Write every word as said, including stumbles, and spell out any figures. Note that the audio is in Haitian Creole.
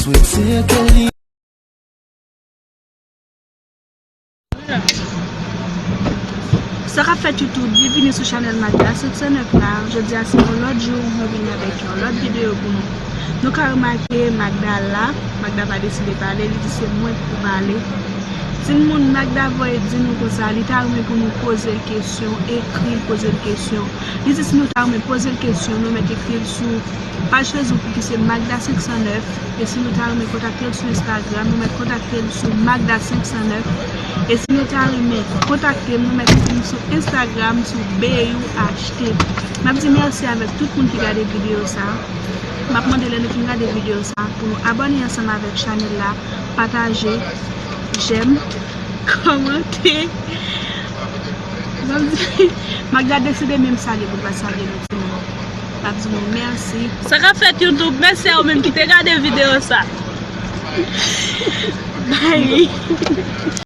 Sa k ap fèt YouTube, byenvini sou chanèl Magda senk san nèf la. Jodi a se yon lòt jou, mwen vini avèk yon lòt videyo pou nou. Nou ka remake Magda la, Magda pa deside pale, li di se mwen ki pou pale. Timoun, Magda voye di nou konsa, li ta renmen pou nou poze l kesyon, ekri l, poze l kesyon. Li di si nou ta renmen poze l kesyon, nou mèt ekri l sou paj Facebook ki se Magda senk san nèf. E si nou ta renmen kontakte l sou Instagram, nou mèt kontakte l sou Magda senk san nèf. E si nou ta renmen kontakte m, nou mèt ekri m sou Instagram sou B U H T. M ap di mèsi avèk tout moun ki gade videyo sa. M ap mande lè nou fin gade videyo sa pou nou abòne ansanm avèk chanèl la, pataje, jèm, kòmante. M ap di, Magda deside menm salye pou l pa salye nou timoun. M ap di nou mèsi. Sa k ap fèt YouTube, mèsi a ou menm ki te gade videyo sa. Bye.